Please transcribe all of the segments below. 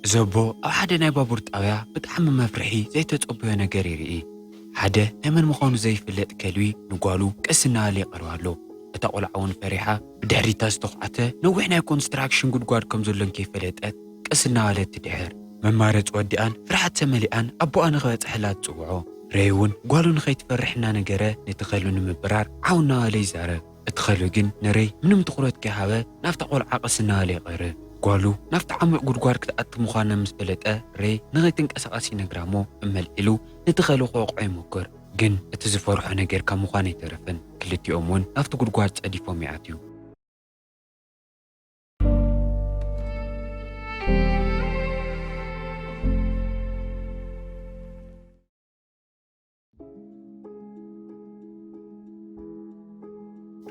እዚ ኣቦ ኣብ ሓደ ናይ ባቡር ጣብያ ብጣዕሚ መፍርሒ ዘይተጸበዮ ነገር ይርኢ። ሓደ ናይ መን ምዃኑ ዘይፍለጥ ከልቢ ንጓሉ ቀስ እናበለ ይቐርባ ኣሎ። እታ ቆልዓ እውን ፈሪሓ ብድሕሪታ ዝተኹዓተ ነዊሕ ናይ ኮንስትራክሽን ጉድጓድ ከም ዘሎ እንከይፈለጠት ቀስ እናበለት ትድሕር። መማረፂ ወዲኣን ፍርሓት ተመሊኣን ኣቦኣ ንኽበፅሐላ ትፅውዖ። ሬይ እውን ጓሉ ንኸይትፈርሕ እናነገረ ነቲ ከልቢ ንምብራር ዓው እናበለ ይዛረብ። እቲ ከልቢ ግን ንሬይ ምንም ትኹረት ከይሃበ ናብታ ቆልዓ ቀስ እናበለ ይቐርብ። ጓሉ ናብቲ ዓሚቕ ጉድጓድ ክትኣቱ ምዃና ምስ ፈለጠ ሬይ ንኸይትንቀሳቐስ ይነግራ እሞ እመልዒሉ ነቲ ከልቢ ክወቕዖ ይሞክር። ግን እቲ ዝፈርሖ ነገር ካብ ምዃን ኣይተረፈን። ክልቲኦም እውን ናብቲ ጉድጓድ ጸዲፎም ይኣትዩ።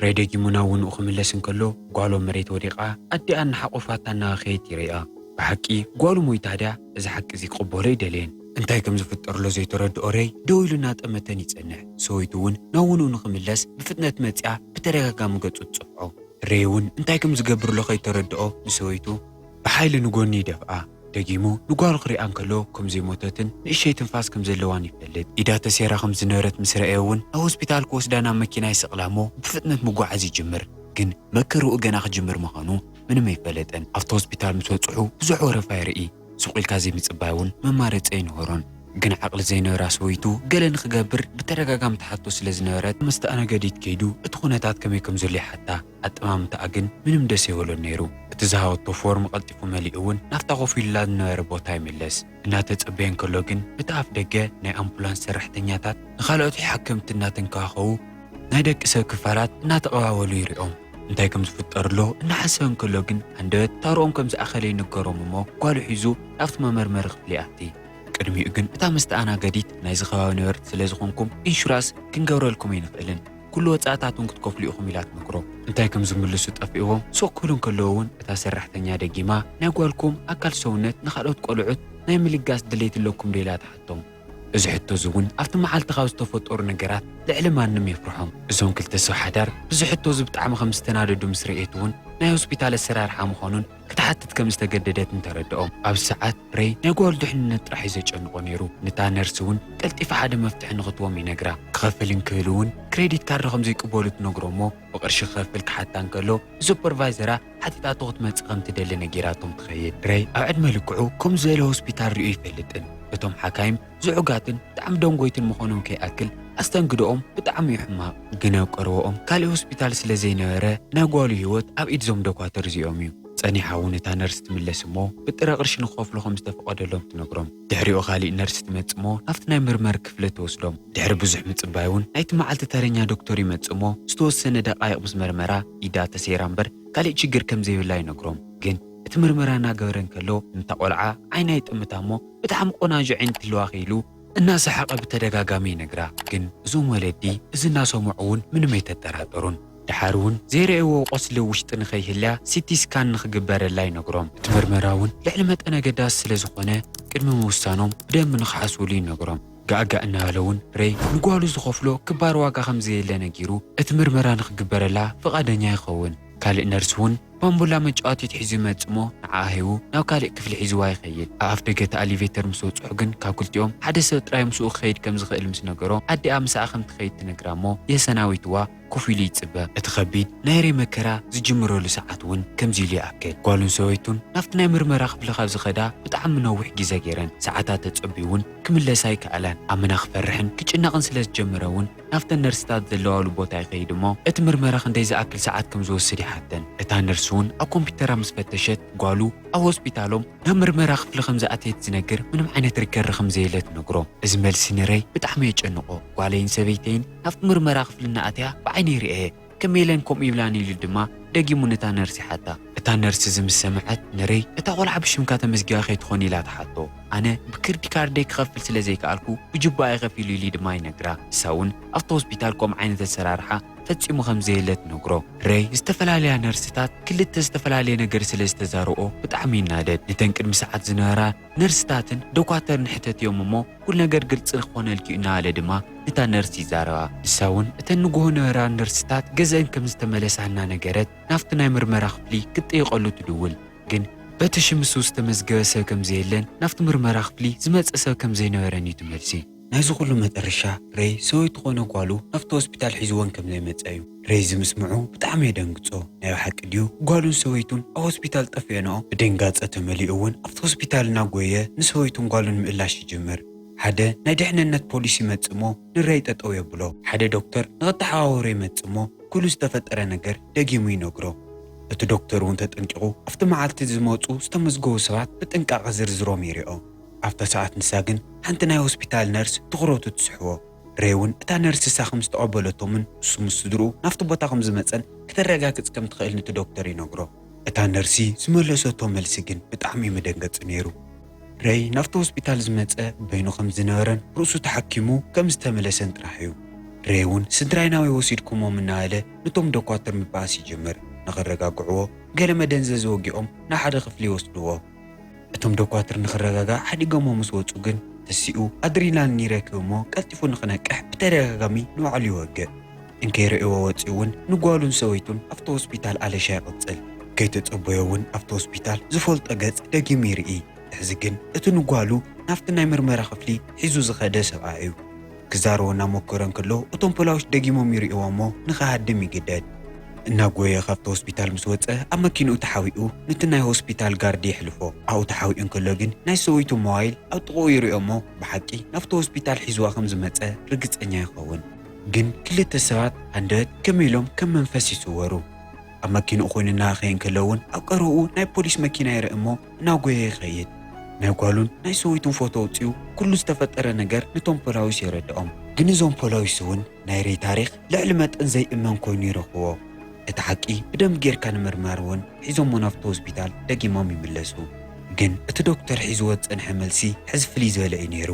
ሬይ ደጊሙ ናብ ውንኡ ክምለስ እንከሎ ጓሉ ኣብ መሬት ወዲቓ ኣዲኣ እናሓቖፋታ እናበኸየት ይርእያ። ብሓቂ ጓሉ ሞይታ ድያ? እዚ ሓቂ እዚ ክቕበሎ ኣይደለየን። እንታይ ከም ዝፍጠር ዘሎ ዘይተረድኦ ሬይ ደው ኢሉ እናጠመተን ይጸንሕ። ሰበይቱ እውን ናብ ውንኡ ንኽምለስ ብፍጥነት መጺኣ ብተደጋጋሚ ገጹ ትጽፍዖ። ሬይ እውን እንታይ ከም ዝገብር ኣሎ ከይተረድኦ ንሰበይቱ ብሓይሊ ንጎኒ ይደፍኣ። ደጊሙ ንጓሉ ክሪኣ እንከሎ ከም ዘይሞተትን ንእሸይ ትንፋስ ከም ዘለዋን ይፈልጥ። ኢዳ ተሰይራ ከም ዝነበረት ምስ ረኣየ እውን ናብ ሆስፒታል ክወስዳ ናብ መኪና ይስቕላ እሞ ብፍጥነት ምጉዓዝ ይጅምር። ግን መከርኡ ገና ክጅምር ምዃኑ ምንም ኣይፈለጠን። ኣብቲ ሆስፒታል ምስ በጽሑ ብዙሕ ወረፋ ይርኢ። ሱቕ ኢልካ ዘይምጽባይ እውን መማረጺ ኣይነበሮን። ግን ዓቕሊ ዘይነበራ ሰበይቱ ገለ ንኽገብር ብተደጋጋሚ ትሓቶ ስለ ዝነበረት መስተኣናገዲት ከይዱ እቲ ኩነታት ከመይ ከም ዘሎ ይሓታ። ኣጠማምታኣ ግን ምንም ደስ ኣይበሎን ነይሩ። እቲ ዝሃበቶ ፎርም ቀልጢፉ መሊኡ እውን ናብታ ኮፍ ኢሉላ ዝነበረ ቦታ ይምለስ። እናተጸበየ እንከሎ ግን እቲ ኣፍ ደገ ናይ ኣምቡላንስ ሰራሕተኛታት ንኻልኦት ሓከምቲ እናተንከባኸቡ ናይ ደቂ ሰብ ክፋላት እናተቐባበሉ ይሪኦም። እንታይ ከም ዝፍጠር ኣሎ እናሓሰበ እንከሎ ግን ሃንደበት ታርኦም ከም ዝኣኸለ ይንገሮም እሞ ጓሉ ሒዙ ናብቲ መመርመሪ ክፍሊ ይኣቲ። ቅድሚኡ ግን እታ መስተኣናገዲት ናይዚ ከባቢ ነበርቲ ስለ ዝኾንኩም ኢንሹራንስ ክንገብረልኩም ኣይንኽእልን፣ ኩሉ ወጻእታት እውን ክትከፍሉ ኢኹም ኢላ ትነግሮ። እንታይ ከም ዝምልሱ ጠፊእዎም ሱቕ ክብሉ እንከለዉ እውን እታ ሰራሕተኛ ደጊማ ናይ ጓልኩም ኣካል ሰውነት ንኻልኦት ቆልዑት ናይ ምልጋስ ድሌት ኣለኩም ዶ ኢላ ትሓቶም። እዚ ሕቶ እዚ እውን ኣብቲ መዓልቲ ካብ ዝተፈጠሩ ነገራት ልዕሊ ማንም የፍርሖም። እዞም ክልተ ሰብ ሓዳር ብዚ ሕቶ እዚ ብጣዕሚ ከም ዝተናደዱ ምስ ረእየት እውን ናይ ሆስፒታል ኣሰራርሓ ምዃኑን ክትሓትት ከም ዝተገደደት እንተረድኦም ኣብዚ ሰዓት ሬይ ናይ ጓሉ ድሕንነት ጥራሕ እዩ ዘጨንቆ ነይሩ። ነታ ነርስ እውን ቀልጢፋ ሓደ መፍትሒ ንኽትቦም ይነግራ። ክኸፍል እንክህሉ እውን ክሬዲት ካርድ ከም ዘይቅበሉ ትነግሮ እሞ ብቕርሺ ክኸፍል ክሓታ እንከሎ ሱፐርቫይዘራ ሓቲታቶ ክትመጽእ ከም ትደሊ ነጊራቶም ትኸይድ። ሬይ ኣብ ዕድመ ልክዑ ከምዚ ዝበለ ሆስፒታል ሪኡ ኣይፈልጥን። እቶም ሓካይም ዝዑጋትን ብጣዕሚ ደንጎይትን ምዃኖም ከይኣክል ኣስተንግዶኦም ብጣዕሚ እዩ ሕማቕ። ግን ኣብ ቀረባኦም ካሊእ ሆስፒታል ስለ ዘይነበረ ናይ ጓሉ ህይወት ኣብ ኢድ እዞም ዶኳተር እዚኦም እዩ። ጸኒሓ እውን እታ ነርስ ትምለስ እሞ ብጥረ ቅርሺ ንኽኸፍሉ ከም ዝተፈቐደሎም ትነግሮም። ድሕሪኡ ካሊእ ነርስ ትመጽእ እሞ ናብቲ ናይ ምርመር ክፍሊ ትወስዶም። ድሕሪ ብዙሕ ምጽባይ እውን ናይቲ መዓልቲ ተረኛ ዶክተር ይመጽእ እሞ ዝተወሰነ ደቓይቕ ምስ መርመራ ኢዳ ተሰይራ እምበር ካሊእ ችግር ከም ዘይብላ ይነግሮም። ግን እቲ ምርመራ እናገበረ እንከሎ ነታ ቆልዓ ዓይና ይጥምታ እሞ ብጣዕሚ ቆናጆ ዓይኒ ትህልዋ ክኢሉ እናሰሓቐ ብተደጋጋሚ ይነግራ። ግን እዞም ወለዲ እዚ እናሰምዑ እውን ምንም ኣይተጠራጠሩን። ደሓር እውን ዘይረእይዎ ቆስሊ ውሽጢ ንኸይህልያ ሲቲ ስካን ንኽግበረላ ይነግሮም። እቲ ምርመራ እውን ልዕሊ መጠን ኣገዳሲ ስለ ዝኾነ ቅድሚ ምውሳኖም ብደንቢ ንኽሓስብሉ ይነግሮም። ጋእጋእ እናበለ እውን ሬይ ንጓሉ ዝኸፍሎ ክባር ዋጋ ከም ዘየለ ነጊሩ እቲ ምርመራ ንኽግበረላ ፍቓደኛ ይኸውን። ካልእ ነርስ እውን ባምቡላ መጫወቲት ሒዙ ይመጽእ እሞ ንዓኣ ሂቡ ናብ ካልእ ክፍሊ ሒዝዋ ይኸይድ። ኣብ ኣፍ ደገ እቲ ኣሊቬተር ምስ በጽሑ ግን ካብ ክልቲኦም ሓደ ሰብ ጥራይ ምስኡ ክኸይድ ከም ዝኽእል ምስ ነገሮ ኣዲኣ ምሳኣ ከም ትኸይድ ትነግራ እሞ የሰናዊትዋ ኮፍ ኢሉ ይጽበ። እቲ ከቢድ ናይ ሬይ መከራ ዝጅምረሉ ሰዓት እውን ከምዚ ኢሉ ይኣክል። ጓሉን ሰበይቱን ናብቲ ናይ ምርመራ ክፍሊ ካብ ዝኸዳ ብጣዕሚ ነዊሕ ግዜ ገይረን። ሰዓታት ተጸብዩ እውን ክምለሳ ኣይከኣላን። ኣመና ክፈርሕን ክጭነቕን ስለ ዝጀመረ እውን ናብተን ነርስታት ዘለዋሉ ቦታ ይኸይድ እሞ እቲ ምርመራ ክንደይ ዝኣክል ሰዓት ከም ዝወስድ ይሓተን። እታ ነርስ እውን ኣብ ኮምፒውተራ ምስ ፈተሸት ጓሉ ኣብ ሆስፒታሎም ናብ ምርመራ ክፍሊ ከም ዝኣተየት ዝነግር ምንም ዓይነት ሪከርድ ከም ዘየለ ትነግሮ። እዚ መልሲ ንሬይ ብጣዕሚ የጨንቆ። ጓለይን ሰበይተይን ናብቲ ምርመራ ክፍሊ እናኣተያ ብዓይነይ ርእየ። ከመይ ኢለን ከምኡ ይብላኒ ኢሉ ድማ ደጊሙ ነታ ነርስ ይሓታ። እታ ነርስ እዚ ምስ ሰምዐት ንሬይ እታ ቆልዓ ብሽምካ ተመዝጊባ ከይትኾን ኢላ ትሓቶ። ኣነ ብክርዲ ካርደይ ክኸፍል ስለ ዘይከኣልኩ ብጅባኣይ ከፊሉ ኢሉ ድማ ይነግራ። ንሳ እውን ኣብቲ ሆስፒታል ከምኡ ዓይነት ኣሰራርሓ ፈጺሙ ከም ዘየለ ትነግሮ። ሬይ ዝተፈላለያ ነርስታት ክልተ ዝተፈላለየ ነገር ስለ ዝተዛረኦ ብጣዕሚ ይናደድ። ነተን ቅድሚ ሰዓት ዝነበራ ነርስታትን ዶኳተርን ሕተትዮም እሞ ኩሉ ነገር ግልጺ ክኾነልኪ እዩ እናበለ ድማ ነታ ነርስ ይዛረባ። ንሳ እውን እተን ንግሆ ነበራ ነርስታት ገዘአን ከም ዝተመለሳ እናነገረት ናብቲ ናይ ምርመራ ክፍሊ ክትጠይቐሉ ትድውል። ግን በቲ ሽምሱ ዝተመዝገበ ሰብ ከም ዘየለን ናብቲ ምርመራ ክፍሊ ዝመጸ ሰብ ከም ዘይነበረን እዩ እቲ መልሲ። ናይዚ ኩሉ መጠረሻ፣ ሬይ ሰበይቱ ኾነ ጓሉ ናብቲ ሆስፒታል ሒዝወን ከም ዘይመጸ እዩ። ሬይ እዚ ምስምዑ ብጣዕሚ የደንግጾ። ናይ ብሓቂ ድዩ? ጓሉን ሰበይቱን ኣብ ሆስፒታል ጠፊኤንኦ? ብድንጋጸ ተመሊኡ እውን ኣብቲ ሆስፒታል እናጎየ ንሰበይቱን ጓሉን ምእላሽ ይጅምር። ሓደ ናይ ድሕንነት ፖሊስ ይመጽእ እሞ ንሬይ ጠጠው የብሎ። ሓደ ዶክተር ንኽተሓባበሮ ይመጽእ እሞ ኩሉ ዝተፈጠረ ነገር ደጊሙ ይነግሮ። እቲ ዶክተር እውን ተጠንቂቑ ኣብቲ መዓልቲ ዝመጹ ዝተመዝገቡ ሰባት ብጥንቃቐ ዝርዝሮም ይሪኦ። ኣብታ ሰዓት ንሳ ግን ሓንቲ ናይ ሆስፒታል ነርስ ትኹረቱ ትስሕቦ። ሬይ እውን እታ ነርስ ንሳ ከም ዝተቐበለቶምን እሱ ምስ ስድርኡ ናብቲ ቦታ ከም ዝመጸን ክተረጋግጽ ከም ትኽእል ነቲ ዶክተር ይነግሮ። እታ ነርሲ ዝመለሰቶ መልሲ ግን ብጣዕሚ እዩ መደንገጺ ነይሩ። ሬይ ናብቲ ሆስፒታል ዝመጸ በይኑ ከም ዝነበረን ርእሱ ተሓኪሙ ከም ዝተመለሰን ጥራሕ እዩ። ሬይ እውን ስድራይ ናበይ ወሲድኩሞም እናበለ ነቶም ዶኳትር ምብኣስ ይጅምር። ንኸረጋግዕዎ ገለ መደንዘዚ ወጊኦም ናብ ሓደ ክፍሊ ይወስድዎ። እቶም ዶኳትር ንኽረጋጋእ ሓዲጎሞ ምስ ወጹ ግን ተሲኡ ኣድሪናሊን ይረክብ እሞ ቀልጢፉ ንኽነቅሕ ብተደጋጋሚ ንባዕሉ ይወግእ። እንከይርእይዎ ወጺኡ እውን ንጓሉን ሰበይቱን ኣብቲ ሆስፒታል ኣለሻ ይቕጽል። ከይተጸበዮ እውን ኣብቲ ሆስፒታል ዝፈልጦ ገጽ ደጊሙ ይርኢ። ሕዚ ግን እቲ ንጓሉ ናብቲ ናይ ምርመራ ክፍሊ ሒዙ ዝኸደ ሰብኣይ እዩ። ክዛረቦ እናሞከረ እንከሎ እቶም ፖላዊስ ደጊሞም ይርእይዎ እሞ ንኽሃድም ይግደድ። እናጎየ ካብቲ ሆስፒታል ምስ ወጸ ኣብ መኪንኡ ተሓቢኡ ነቲ ናይ ሆስፒታል ጋርዲ የሕልፎ። ኣብኡ ተሓቢኡ እንከሎ ግን ናይ ሰበይቱ ሞባይል ኣብ ጥቕኡ ይርእዮ እሞ ብሓቂ ናብቲ ሆስፒታል ሒዝዋ ከም ዝመጸ ርግጸኛ ይኸውን። ግን ክልተ ሰባት ሃንደበት ከመይ ኢሎም ከም መንፈስ ይስወሩ። ኣብ መኪንኡ ኮይኑ እናኸየ እንከሎ እውን ኣብ ቀረብኡ ናይ ፖሊስ መኪና ይርኢ እሞ እናጎየ ይኸይድ። ናይ ጓሉን ናይ ሰበይቱን ፎቶ ኣውጺኡ ኩሉ ዝተፈጠረ ነገር ነቶም ፖላዊስ የረድኦም። ግን እዞም ፖላዊስ እውን ናይ ሬይ ታሪኽ ልዕሊ መጠን ዘይእመን ኮይኑ ይረኽብዎ። እቲ ሓቂ ብደንብ ጌርካ ንምርማር እውን ሒዞሞ ናብቲ ሆስፒታል ደጊሞም ይምለሱ። ግን እቲ ዶክተር ሒዝዎ ዝጸንሐ መልሲ ሕዚ ፍልይ ዝበለ እዩ ነይሩ።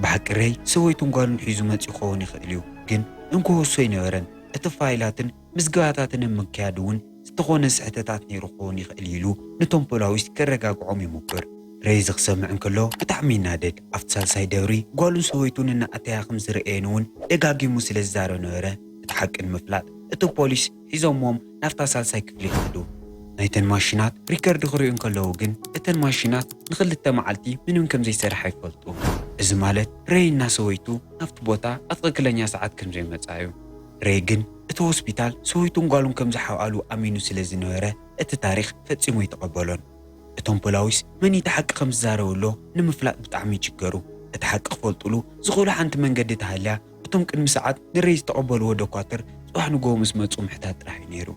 ብሓቂ ሬይ ሰበይቱን ጓሉን ሒዙ መጺኡ ክኸውን ይኽእል እዩ፣ ግን እንኮ ወሶ ኣይነበረን። እቲ ፋይላትን ምዝገባታትን ኣብ ምክያድ እውን ዝተኾነ ስሕተታት ነይሩ ክኸውን ይኽእል ኢሉ ነቶም ፖላዊስ ከረጋግዖም ይሙክር። ሬይ እዚ ክሰምዕ እንከሎ ብጣዕሚ ይናደድ። ኣብቲ ሳልሳይ ደብሪ ጓሉን ሰበይቱን እናኣተያ ከም ዝረኣየን እውን ደጋጊሙ ስለ ዝዛረብ ነበረ። እቲ ሓቂ ንምፍላጥ እቲ ፖሊስ ሒዞሞም ናብታ ሳልሳይ ክፍሊ ይኸዱ። ናይተን ማሽናት ሪከርድ ክርእዩ እንከለዉ ግን እተን ማሽናት ንኽልተ መዓልቲ ምንም ከም ዘይሰርሓ ይፈልጡ። እዚ ማለት ሬይ እና ሰበይቱ ናብቲ ቦታ ኣብ ትኽክለኛ ሰዓት ከም ዘይመጻ እዩ። ሬይ ግን እቲ ሆስፒታል ሰበይቱን ጓሉን ከም ዝሓብኣሉ ኣሚኑ ስለ ዝነበረ እቲ ታሪኽ ፈጺሙ ኣይተቐበሎን። እቶም ፖላዊስ መን እቲ ሓቂ ከም ዝዛረበሎ ንምፍላጥ ብጣዕሚ ይችገሩ። እቲ ሓቂ ክፈልጡሉ ዝኽእሉ ሓንቲ መንገዲ ተሃልያ እቶም ቅድሚ ሰዓት ንሬይ ዝተቐበልዎ ዶኳትር ጽባሕ ንግሆ ምስ መጹ ምሕታት ጥራሕ እዩ ነይሩ።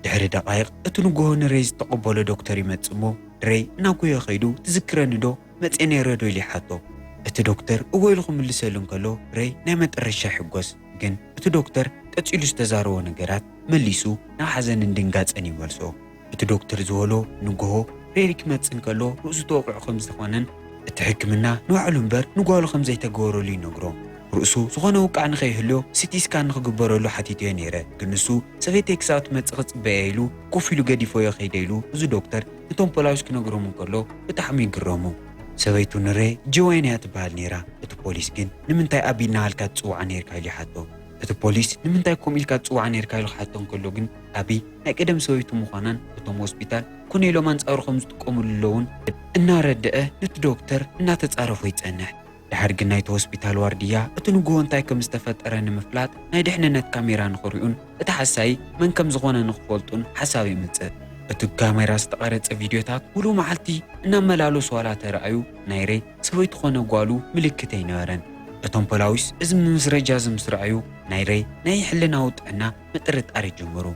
ድሕሪ ደቓይቕ እቲ ንግሆ ንሬይ ዝተቐበሎ ዶክተር ይመጽእ እሞ ሬይ እናጎየ ከይዱ ትዝክረኒ ዶ መጽየ ነይረ ዶ ኢሉ ይሓቶ። እቲ ዶክተር እወ ኢሉ ክምልሰሉ እንከሎ ሬይ ናይ መጠረሻ ይሕጎስ። ግን እቲ ዶክተር ቀጺሉ ዝተዛረቦ ነገራት መሊሱ ናብ ሓዘንን ድንጋጸን ይመልሶ። እቲ ዶክተር ዝበሎ ንግሆ ሬይ ክመጽእ እንከሎ ርእሱ ተወቒዑ ከም ዝኾነን እቲ ሕክምና ንባዕሉ እምበር ንጓሉ ከም ዘይተገበረሉ ይነግሮ። ርእሱ ዝኾነ ውቃዕ ንኸይህልዮ ሲቲ ስካን ንኽግበረሉ ሓቲትዮ ነይረ፣ ግን ንሱ ሰበይተይ ክሳብ ትመጽእ ክጽበያ ኢሉ ኮፍ ኢሉ ገዲፎዮ ከይደ ኢሉ እዚ ዶክተር ነቶም ፖላዊስ ክነግሮም እንከሎ ብጣዕሚ ይግረሙ። ሰበይቱ ንሬ ጆዋይን እያ ትበሃል ነይራ። እቲ ፖሊስ ግን ንምንታይ ኣቢ እናበልካ ትጽውዓ ነይርካ ኢሉ ይሓቶ። እቲ ፖሊስ ንምንታይ ከምኡ ኢልካ ትጽውዓ ነይርካ ኢሉ ክሓቶ እንከሎ ግን ኣቢ ናይ ቀደም ሰበይቱ ምዃናን እቶም ሆስፒታል ኮነ ኢሎም ኣንጻሩ ከም ዝጥቀምሉ ዘለውን እናረደአ ነቲ ዶክተር እናተጻረፎ ይጸንሕ። ድሓር ግን ናይቲ ሆስፒታል ዋርድያ እቲ ንግሆ እንታይ ከም ዝተፈጠረ ንምፍላጥ ናይ ድሕንነት ካሜራ ንኽሪኡን እቲ ሓሳዪ መን ከም ዝኾነ ንኽፈልጡን ሓሳብ የምጽእ። እቲ ካሜራ ዝተቐረጸ ቪድዮታት ሙሉእ መዓልቲ እናመላለሱ ዋላ ተራእዩ ናይ ሬይ ሰበይቱ ኾነ ጓሉ ምልክት ኣይነበረን። እቶም ፖላዊስ እዚ ምስረጃ እዚ ምስ ረኣዩ ናይ ሬይ ናይ ሕልናዊ ጥዕና ምጥርጣር ይጅምሩ።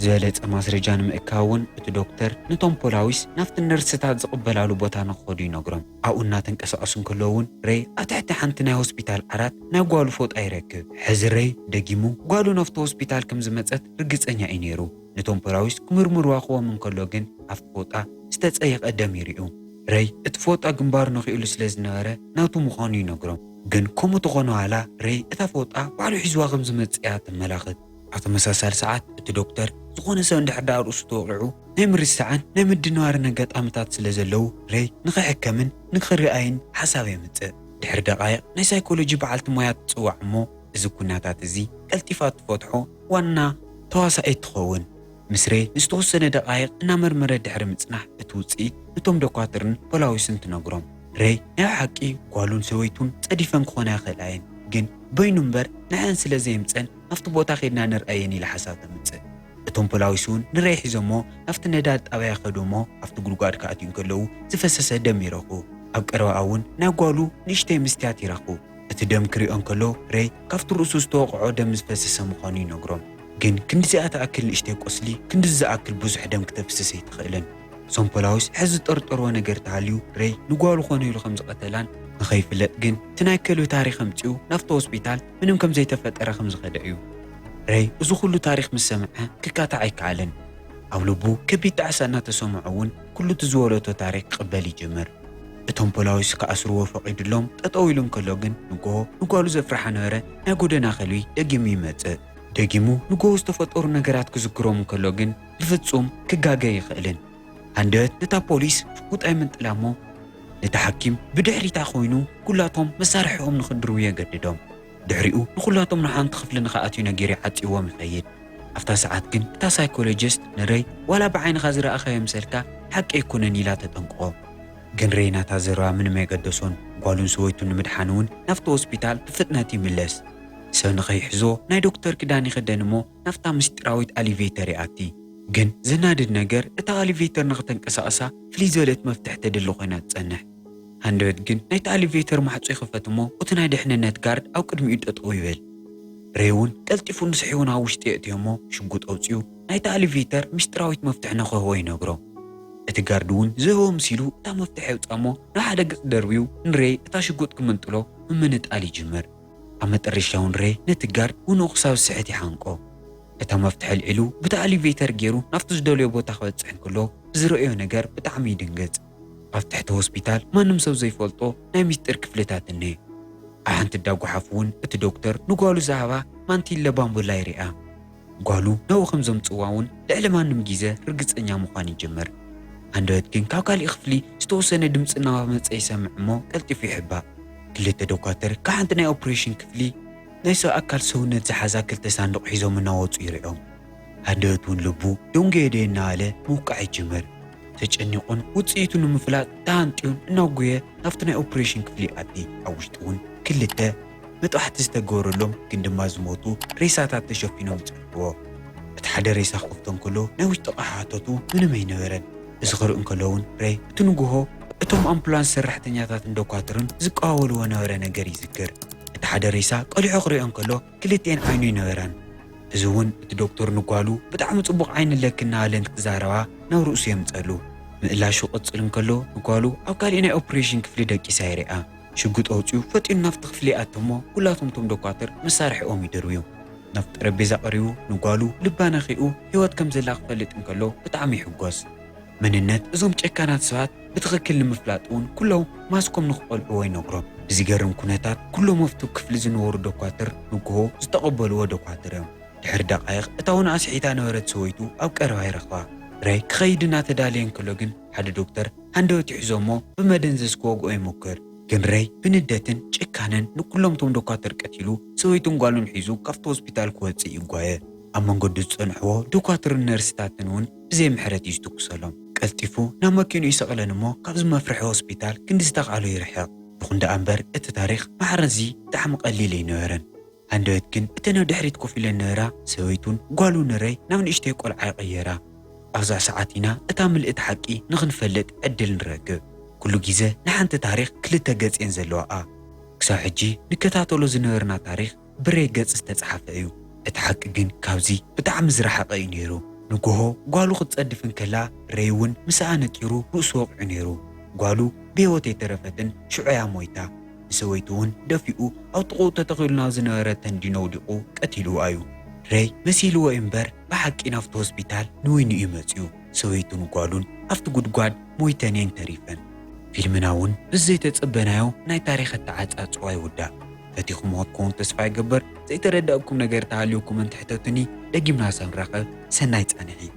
ዝበለጸ ማስረጃ ንምእካብ እውን እቲ ዶክተር ነቶም ፖላዊስ ናብቲ ነርስታት ዝቕበላሉ ቦታ ንክኸዱ ይነግሮም። ኣብኡ እናተንቀሳቐሱ እንከለዉ እውን ሬይ ኣብ ትሕቲ ሓንቲ ናይ ሆስፒታል ዓራት ናይ ጓሉ ፎጣ ይረክብ። ሕዚ ሬይ ደጊሙ ጓሉ ናብቲ ሆስፒታል ከም ዝመጸት ርግጸኛ እዩ ነይሩ። ነቶም ፖላዊስ ክምርምርዋ ክዎም እንከሎ ግን ኣብቲ ፎጣ ዝተጸየቐ ደም ይርእዩ። ሬይ እቲ ፎጣ ግንባሩ ነኺእሉ ስለ ዝነበረ ናቱ ምዃኑ ይነግሮም። ግን ከምኡ ተኾነ ዋላ ሬይ እታ ፎጣ ባዕሉ ሒዝዋ ከም ዝመጽእ እያ ተመላኽት። ኣብ ተመሳሳሊ ሰዓት እቲ ዶክተር ዝኾነ ሰብ እንድሕር ደኣ ርእሱ ተወቒዑ ናይ ምርሳዕን ናይ ምድንባርን ኣጋጣሚታት ስለ ዘለዉ ሬይ ንኽሕከምን ንኽርኣይን ሓሳብ የምጽእ። ድሕሪ ደቓይቕ ናይ ሳይኮሎጂ በዓልቲ ሞያ ትጽዋዕ እሞ እዚ ኩነታት እዚ ቀልጢፋ ትፈትሖ ዋና ተዋሳኢት ትኸውን። ምስ ሬይ ንዝተወሰነ ደቓይቕ እናመርመረ ድሕሪ ምጽናሕ፣ እቲ ውጽኢት ንቶም ዶኳትርን ፖላዊስን ትነግሮም። ሬይ ናይ ሓቂ ጓሉን ሰበይቱን ጸዲፈን ክኾና ይኽእላ እየን፣ ግን በይኑ እምበር ንዐን ስለ ዘየምጸን ኣብቲ ቦታ ኬድና ንርኣየን ኢላ ሓሳብ ተምጽእ። እቶም ፖላዊስ እውን ንሬይ ሒዞሞ ናብቲ ነዳዲ ጣብያ ይኸዱ እሞ ኣብቲ ጉድጓድ ክኣትዩ እንከለዉ ዝፈሰሰ ደም ይረኽቡ። ኣብ ቀረባኣ እውን ናይ ጓሉ ንእሽተይ ምስትያት ይረኽቡ። እቲ ደም ክሪኦ እንከሎ ሬይ ካብቲ ርእሱ ዝተወቕዖ ደም ዝፈሰሰ ምዃኑ ይነግሮም። ግን ክንዲዚኣ ትኣክል ንእሽተይ ቁስሊ ክንድዚ ዝኣክል ብዙሕ ደም ክተፍስስ ኣይትኽእልን። እዞም ፖላዊስ ሕዚ ዝጠርጠርዎ ነገር ተሃልዩ ሬይ ንጓሉ ኮነ ኢሉ ከም ዝቐተላን ንኸይፍለጥ ግን እቲ ናይ ከልቢ ታሪኽ ኣምጺኡ ናብቲ ሆስፒታል ምንም ከም ዘይተፈጠረ ከም ዝኸደ እዩ። ሬይ እዚ ኩሉ ታሪኽ ምስ ሰምዐ ክካታዕ ኣይከኣልን። ኣብ ልቡ ከቢድ ጣዕሳ እናተሰምዖ እውን ኩሉ እቲ ዝወለቶ ታሪኽ ክቕበል ይጅምር። እቶም ፖላዊስ ክኣስርዎ ፈቒዱሎም ጠጠው ኢሉ እንከሎ ግን ንጎሆ ንጓሉ ዘፍርሓ ነበረ ናይ ጎደና ከልቢ ደጊሙ ይመጽእ። ደጊሙ ንጎሆ ዝተፈጠሩ ነገራት ክዝክሮም እንከሎ ግን ብፍጹም ክጋገ ይኽእልን። ሃንደበት ነታ ፖሊስ ሽጉጥ ኣይምንጥላ እሞ ነቲ ሓኪም ብድሕሪታ ኮይኑ ኩላቶም መሳርሕኦም ንኽድርቡ የገድዶም። ድሕሪኡ ንኹላቶም ንሓንቲ ክፍሊ ንኽኣትዩ ነጊሩ ዓጺዎም ይኸይድ። ኣብታ ሰዓት ግን እታ ሳይኮሎጂስት ንሬይ ዋላ ብዓይንኻ ዝረኣኻዮ ምሰልካ ሓቂ ኣይኮነን ኢላ ተጠንቅቖ። ግን ሬይ ናታ ዘረባ ምንም ኣይገደሶን። ጓሉን ሰበይቱን ንምድሓን እውን ናብቲ ሆስፒታል ብፍጥነት ይምለስ። ሰብ ንኸይሕዞ ናይ ዶክተር ክዳን ይኽደን እሞ ናብታ ምስጢራዊት ኣሊቬተር ይኣቲ። ግን ዘናድድ ነገር እታ ኣሊቬተር ንኽተንቀሳቕሳ ፍልይ ዝበለት መፍትሕ ተድሊ ኮይና ትጸንሕ። ሃንደበት ግን ናይቲ ኣሊቬተር ማዕጾ ይኽፈት እሞ እቲ ናይ ድሕንነት ጋርድ ኣብ ቅድሚኡ ጠጠው ይብል። ሬይ እውን ቀልጢፉ ንስሒቡ ናብ ውሽጢ የእትዮ እሞ ሽጉጥ ኣውጺኡ ናይቲ ኣሊቬተር ምስጢራዊት መፍትሕ ንኽህቦ ይነግሮ። እቲ ጋርድ እውን ዝህቦ ምሲሉ እታ መፍትሕ የውጻ እሞ ንሓደ ገጽ ደርብዩ ንሬይ እታ ሽጉጥ ክምንጥሎ ምምንጣል ይጅምር። ኣብ መጠረሻ እውን ሬይ ነቲ ጋርድ ውንኡ ክሳብ ዝስሕት ይሓንቆ። እታ መፍትሕ ኣልዒሉ ብቲ ኣሊቬተር ገይሩ ናብቲ ዝደልዮ ቦታ ክበጽሕ እንከሎ ብዝረእዮ ነገር ብጣዕሚ ይድንግጽ። ኣብ ትሕቲ ሆስፒታል ማንም ሰብ ዘይፈልጦ ናይ ሚስጢር ክፍልታት እኒሀ። ኣብ ሓንቲ እዳ ጓሓፍ እውን እቲ ዶክተር ንጓሉ ዝሃባ ማንቲለ ባምቡላ ይሪኣ። ጓሉ ናብኡ ከም ዘምጽዋ እውን ልዕሊ ማንም ግዜ ርግጸኛ ምዃን ይጅምር። ሃንደበት ግን ካብ ካሊእ ክፍሊ ዝተወሰነ ድምጺ እናመጸ ይሰምዕ እሞ ቀልጢፉ ይሕባእ። ክልተ ዶኳትር ካብ ሓንቲ ናይ ኦፕሬሽን ክፍሊ ናይ ሰብ ኣካል ሰውነት ዝሓዛ ክልተ ሳንዱቕ ሒዞም እናወጹ ይሪኦም። ሃንደበት እውን ልቡ ደንጎየ ዶ እናበለ ምውቃዕ ይጅምር። ተጨኒቑን ውጽኢቱ ንምፍላጥ ተሃንጥዩን እናጎየ ናብቲ ናይ ኦፕሬሽን ክፍሊ ይኣቲ። ኣብ ውሽጢ እውን ክልተ መጥባሕቲ ዝተገበረሎም ግን ድማ ዝሞቱ ሬሳታት ተሸፊኖም ይጸንሕዎ። እቲ ሓደ ሬሳ ክኸፍቶ እንከሎ ናይ ውሽጢ ኣቕሓ ሓተቱ ምንም ኣይነበረን። እዚ ክርኢ እንከሎ እውን ሬይ እቲ ንግሆ እቶም ኣምቡላንስ ሰራሕተኛታትን ዶኳትርን ዝቀዋወልዎ ነበረ ነገር ይዝክር። እቲ ሓደ ሬሳ ቀሊሑ ክሪኦ እንከሎ ክልቲኤን ዓይኑ ኣይነበራን። እዚ እውን እቲ ዶክተር ንጓሉ ብጣዕሚ ጽቡቕ ዓይኒ ኣለኪ እናበለ እንትዛረባ ናብ ርእሱ የምጸሉ። ምእላሹ ክቕጽል እንከሎ ንጓሉ ኣብ ካሊእ ናይ ኦፕሬሽን ክፍሊ ደቂሳ ይሪኣ። ሽጉጥ ኣውጺኡ ፈጢኑ ናብቲ ክፍሊ ይኣቱ እሞ ኩላቶም እቶም ዶኳትር መሳርሒኦም ይድርብዩ። ናብቲ ጠረጴዛ ቀሪቡ ንጓሉ ልባ ነኺኡ ህይወት ከም ዘላ ክፈልጥ እንከሎ ብጣዕሚ ይሕጎስ። መንነት እዞም ጨካናት ሰባት ብትኽክል ንምፍላጥ እውን ኩሎም ማስኮም ንኽቐልዕዎ ይነግሮም። ብዝገርም ኩነታት ኩሎም ኣብቲ ክፍሊ ዝነበሩ ዶኳትር ንግሆ ዝተቐበልዎ ዶኳትር እዮም። ድሕሪ ደቃይቕ እታ እውን ኣስሒታ ነበረት ሰበይቱ ኣብ ቀረባ ይረኽባ። ሬይ ክኸይድ እናተዳለየ እንከሎ ግን ሓደ ዶክተር ሃንደበት ይሕዞ እሞ ብመደንዘዝ ክወግኦ ይሞክር። ግን ሬይ ብንደትን ጭካነን ንኩሎም እቶም ዶኳትር ቀቲሉ ሰበይቱን ጓሉን ሒዙ ካብቲ ሆስፒታል ክወጽእ ይጓየ። ኣብ መንገዱ ዝጸንሕዎ ዶኳትርን ነርስታትን እውን ብዘይ ምሕረት እዩ ዝትኩሰሎም። ቀልጢፉ ናብ መኪንኡ ይሰቕለን እሞ ካብዚ መፍርሒ ሆስፒታል ክንዲ ዝተኽኣሎ ይርሕቕ። ይኹን ደኣ እምበር እቲ ታሪኽ ማዕረዚ ብጣዕሚ ቀሊል ኣይነበረን። ሃንደበት ግን እተን ኣብ ድሕሪት ኮፍ ኢለን ነበራ ሰበይቱን ጓሉን ንሬይ ናብ ንእሽተይ ቆልዓ ይቕየራ። ኣብዛ ሰዓት ኢና እታ ምልእቲ ሓቂ ንኽንፈልጥ ዕድል ንረክብ። ኩሉ ግዜ ንሓንቲ ታሪኽ ክልተ ገጽ እየን ዘለዋኣ። ክሳብ ሕጂ ንከታተሎ ዝነበርና ታሪኽ ብሬይ ገጽ ዝተጻሕፈ እዩ። እቲ ሓቂ ግን ካብዚ ብጣዕሚ ዝረሓቐ እዩ ነይሩ። ንግሆ ጓሉ ክትጸድፍ እንከላ ሬይ እውን ምስኣ ነጢሩ ርእሱ ወቕዑ ነይሩ። ጓሉ ብህይወት ኣይተረፈትን ሽዑ እያ ሞይታ። ንሰበይቱ እውን ደፊኡ ኣብ ጥቕኡ ተተኺሉ ናብ ዝነበረ ተንዲኖ ኣውዲቑ ቀቲልዋ እዩ። ሬይ መሲልዎ እዩ እምበር ብሓቂ ናብቲ ሆስፒታል ንወይኒ እዩ መጺኡ። ሰበይቱን ጓሉን ኣብቲ ጉድጓድ ሞይተን እየን ተሪፈን። ፊልምና እውን ብዘይተጸበናዮ ናይ ታሪኽ ኣተዓጻጽዋ ይውዳእ። ፈቲኹምዎ ክትከውን ተስፋ ይገብር። ዘይተረዳእኩም ነገር ተሃልዩ ኮመንት ሕተቱኒ፣ ደጊምና ሳብ ንራኸብ። ሰናይ ጻንሒት።